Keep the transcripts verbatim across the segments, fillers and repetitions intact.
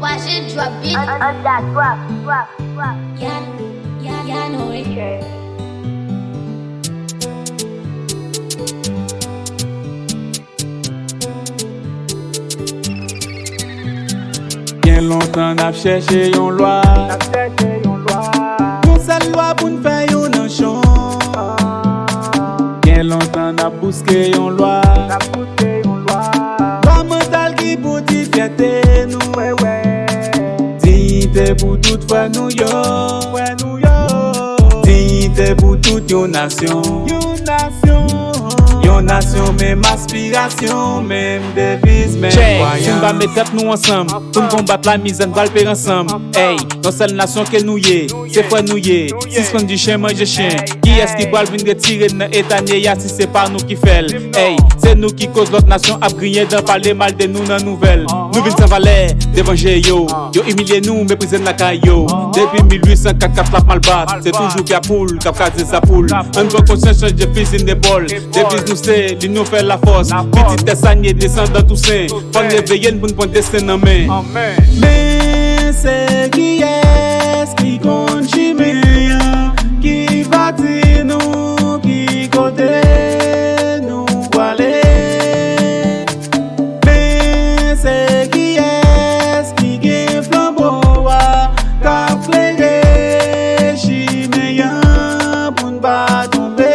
Paje drop beat. An, an, an, drop, drop, drop. Ya, ya, ya, no way. Gen lontan n ap chèche yon lwa. Yon sèl lwa pou n fè yon nasyon. Gen lontan n ap bouske yon lwa. Lwa mantal ki pou di fyète nou. Diyite pou tout frè nou yo. Diyite pou tout yon nasyon. Yon nasyon. Yon nasyon, menm aspirasyon, menm deviz, menm kwayan. Chè, si n pa met tèt nou ansanm, pou n konbat lamizè, n pral peri ansanm. Ey, yon sèl nasyon ke nou ye, se frè nou ye. Sispann di chen manje chen. Kiyès ki pral vin retire n nan eta n ye a si se pa nou ki fè l? Ey, se nou ki koz lòt nasyon ap griyen dan, pale mal de nou nan nouvèl. Nou vin san valè devan je yo. Yo imilye nou, meprize n lakay yo. Depi mil uit san kat kat l ap mal bat. Se toujou pyapoul k ap kraze zapoul. Ann pran konsyans, chanje fizi n epòl. Deviz nou se, linyon fè lafòs. Pitit tè Sanye, desandan Tousen. Fò n reveye n pou n pran desten nan men. Men se kiyès ki konn chimen an, ki va di nou ki kote nou prale. Men se kiyès ki gen flanbo a, k ap klere chimen an pou n pa tonbe.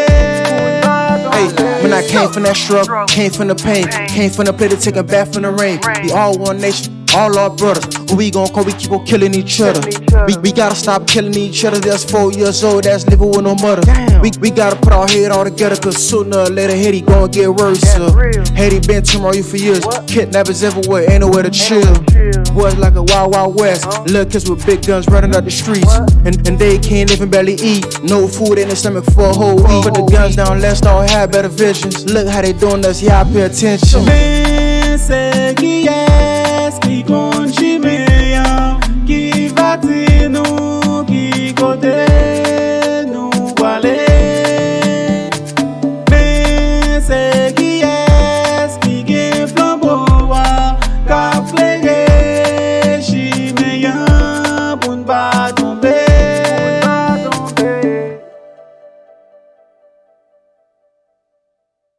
Hey, man, I came from that struggle, came from the pain, came from the play to take a bath from the rain. We all one nation, all our brothers. Who we gon' call? We keep on killing each other. We, we gotta stop killing each other. That's four years old, that's living with no mother. We, we gotta put our head all together, cause sooner or later Haiti gon' get worse. Uh, Haiti been turmoil for years. Kidnappers everywhere, ain't nowhere to chill. Boys like a wild, wild west. Little kids with big guns running up the streets. And, and they can't even barely eat. No food in the stomach for a whole week. Put the guns down, let's all have better visions. Look how they doing us, y'all pay attention. Men se kiyès ki konn chimen an, ki va di nou ki kote